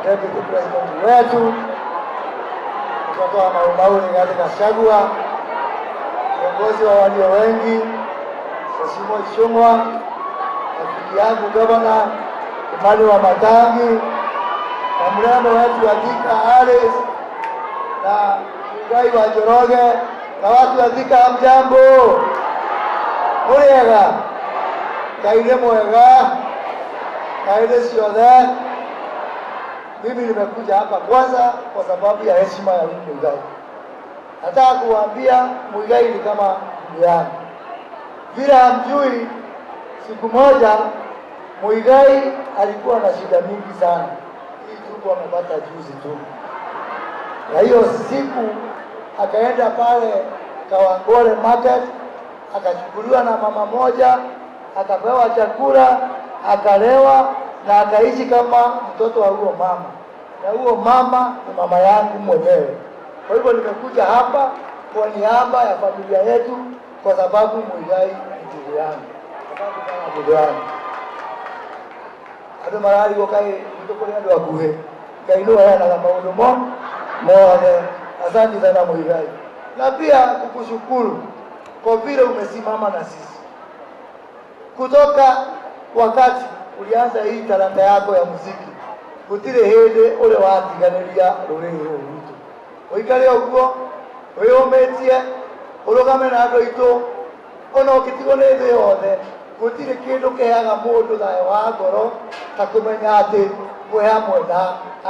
Deputy President wetu, mtoto wa Maumau Rigathi Gachagua, kiongozi wa walio wengi Mheshimiwa Ichung'wah, rafiki yangu Gavana Kimani Wamatangi, na mrembo wetu wa Thika Alice na Muigai wa Njoroge na watu wa Thika, hamjambo? Mũrĩega? Ngai nĩ mwega na hĩndĩ ciothe. Mimi nimekuja hapa kwanza kwa sababu ya heshima ya huyu Muigai. Nataka kuwaambia Muigai ni kama ndugu yangu. Vile hamjui, siku moja Muigai alikuwa na shida mingi sana. Hii tuko amepata juzi tu, na hiyo siku akaenda pale Kawangware Market akachukuliwa na mama moja, akapewa chakula, akalewa na akaishi kama mtoto wa huo mama, na huo mama ni mama yangu mwenyewe. Kwa hivyo nimekuja hapa kwa niaba ya familia yetu, kwa sababu Muigai ni ndugu yangu. Asante sana ndugu yangu. Andũ mararigwo kaĩ gwitũ kũrĩ andũ akuhĩ. Ngai nĩwe ũheanaga maũndũ mo mothe. Asante sana Muigai, na pia kukushukuru kwa vile umesimama na sisi kutoka wakati ulianza hii talanta yako ya muziki, gũtirĩ hĩndĩ ũrĩ watiganĩria rũrĩrĩ rũrũ rwitũ. Ũikare ũguo wĩyũmĩtie, ũrũgame na andũ aitũ, ona ũngĩtigwo nĩ thĩ yothe, gũtirĩ kĩndũ kĩheaga mũndũ thayũ wa ngoro ta kũmenya atĩ mwĩ hamwe na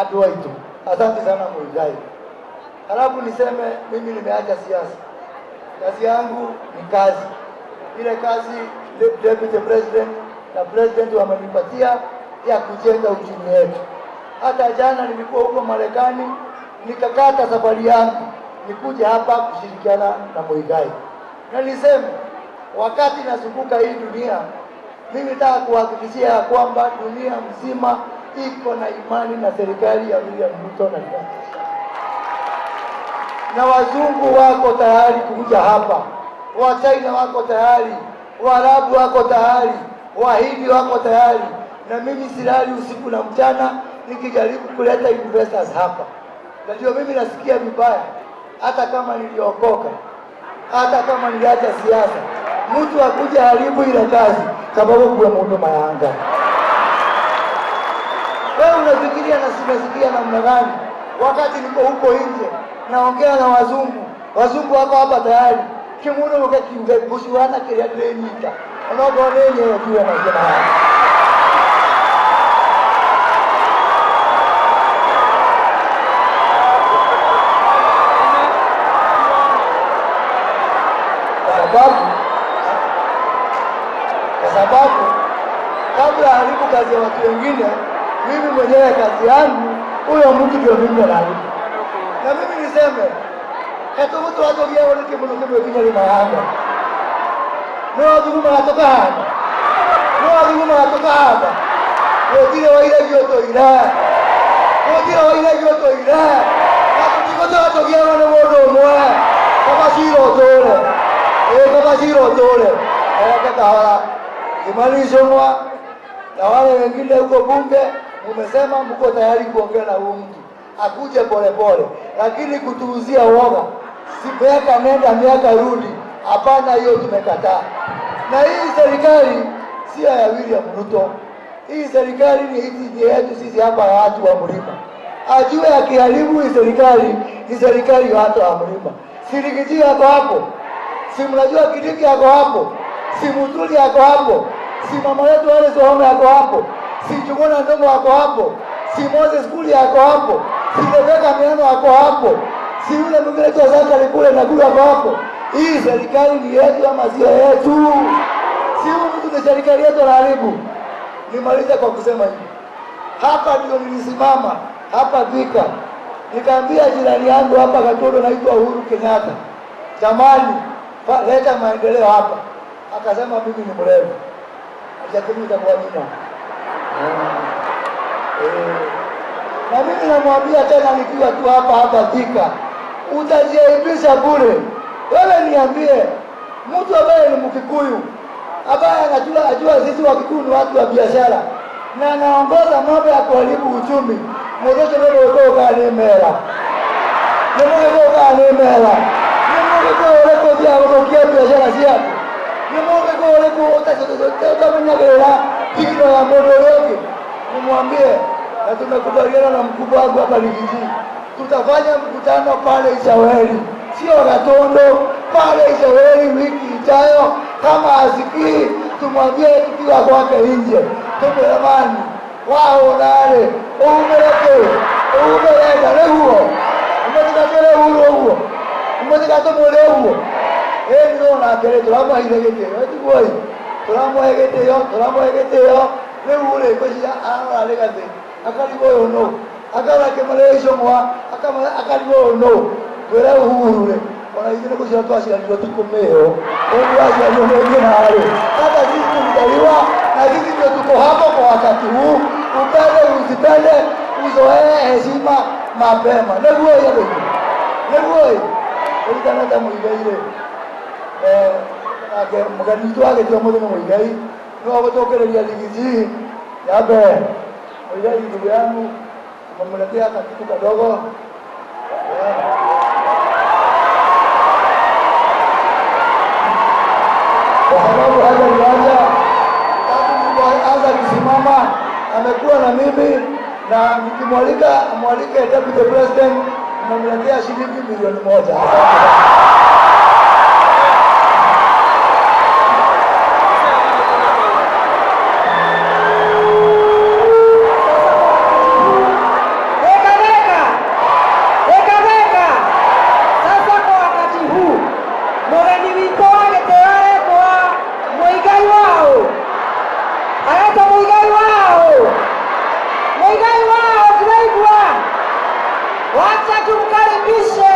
andũ aitũ. Asante sana Muigai. Halafu niseme mimi nimeacha siasa, kazi yangu ni kazi, ile kazi Deputy President na President wamenipatia ya kujenga uchumi wetu. Hata jana nilikuwa huko Marekani, nikakata safari yangu nikuje hapa kushirikiana na Muigai, na niseme wakati nazunguka hii dunia, mimi nataka kuhakikishia ya kwamba dunia mzima iko na imani na serikali ya William Ruto na Rigathi, na wazungu wako tayari kuja hapa, Wachina wako tayari, Waarabu wako tayari, Wahindi wako tayari, na mimi silali usiku na mchana nikijaribu kuleta investors hapa. Na ndio mimi nasikia vibaya, hata kama niliokoka, hata kama niliacha siasa, mtu akuja haribu ile kazi sababu kuwe mundu mayanga. Wewe unafikiria na sinasikia namna gani? Wakati niko huko nje naongea na wazungu, wazungu wako hapa tayari kimuno mukakiuga gucuana kiria ndirinyita onokorwo nĩ nyewe kiuge macio mahana. Kwa sababu kabla haribu kazi ya watu wengine, mimi mwenyewe kazi yangu, huyo mtu ndio mimi anaharibu. Na mimi niseme katugutu watũgiagwo nĩ kĩmũno kĩmwe nginya rĩmayanga no wathugumaga tũkahanda, no wathugumaga tũkahanda, gũtirĩ wairagio tũire, gũtirĩ wairagio tũire, na tũtigũtũra tũgiagwo nĩ mũndũ ũmwe. Kaba cira ũtũre, ĩ kaba cira ũtũre eke kahora. Kimani Ichung'wah na wale wengine huko bunge, mumesema mko tayari kuongea na huyu mtu akuje polepole, lakini kutuuzia uoga, si miaka nenda miaka rudi, hapana, hiyo tumekataa. Na hii serikali sio ya William Ruto, hii serikali ni ni yetu sisi hapa watu wa mlima. Ajue akiharibu hii serikali ni serikali ya watu wa mlima. Si Riggy G ako hapo, si mnajua Kindiki ako hapo, si Muturi ako hapo, si mama yetu Alice Wahome ako hapo, si Njuguna Ndung'u ako hapo, si Moses Kuria ako hapo, si Rebecca Miano ako hapo, si yule mwingine tu Zachary kule na kule ako hapo. Hii serikali ni yetu ama sio yetu? Si huyu mtu ni serikali yetu anaharibu. Nimalize kwa kusema hivi, hapa ndio nilisimama hapa Thika, nikaambia jirani yangu hapa Gatundu naitwa Uhuru Kenyatta, jamani, leta maendeleo hapa. Akasema mimi ni mlevi, ajakumita kwa nina. Na mimi namwambia tena nikiwa tu hapa hapa Thika, utajiaibisha bure. Wewe niambie, mtu ambaye ni Mkikuyu ambaye anajua ajua sisi Wakikuyu ni watu wa biashara, Na anaongoza mambo ya kuharibu uchumi. Mũndũ ũcio nĩ mũgĩkũyũ kana nĩ mera? Nĩ mũgĩkũyũ kana nĩ mera? Nĩ mũgĩkũyũ ũrĩkũ ũthiaga gũthũkia biacara ciaku? Nĩ mũgĩkũyũ ũrĩkũ ũtamenyagĩrĩra thigino ya mũndũ ũrĩa ũngĩ? Nimwambie, na tumekubaliana na mkubwa wangu hapa Riggy G, tutafanya mkutano pale Ishaweri, sio Gatundu, pale Ishaweri wiki ijayo. Kama asikii, tumwambie tukiwa kwake nje, tumwamani wahũra-rĩ, ũhumĩre kĩ? Ũhumĩre nda nĩguo ũmũtigatwĩre Uhuru ũguo, ũmũtigatũmwĩre ũguo. Ĩni no nake rĩ, tũramũheire gĩtĩo, ĩtiguoi, tũramũhe gĩtĩo, tũramũhe gĩtĩo. Rĩu rĩ, ngwĩciria arora Rigathĩ akarigwo ũyũ nũ, akarora Kĩmani Ichung'wa akarigwo ũyũ nũ. Twĩre Uhuru rĩ, ona ithuĩ nĩ gũciarwo twaciarirwo ti kũmĩo, ũguo aciarirwo nĩ ngina rĩ, hata sisi tulizaliwa na sisi ndio tuko hapo kwa wakati huu. Upende usipende, uzoee heshima mapema. Nĩguo ĩ andũ, nĩguo ĩ ũritana ta Muigai rĩ, nake mũgeni witũ wagĩtio mũthĩ nĩ Muigai, nĩwe ũgũtũkĩrĩria Riggy G ya mbere. Muigai, ndugu yangu, tumemletea kakitu kadogo. Yeah. Kwa sababu hajaniacha tangu nilipoanza kusimama, amekuwa na mimi, na nikimwalika amwalike Deputy President, nimemletea shilingi 1,000,000. Asante sana. Weka weka. Weka weka. Sasa kwa wakati huu mũgeni witũ wa gĩtĩo aretwo Muigai Wau. Aretwo Muigai Wau. Muigai Wau, tunaigua. Wacha tumkaribishe.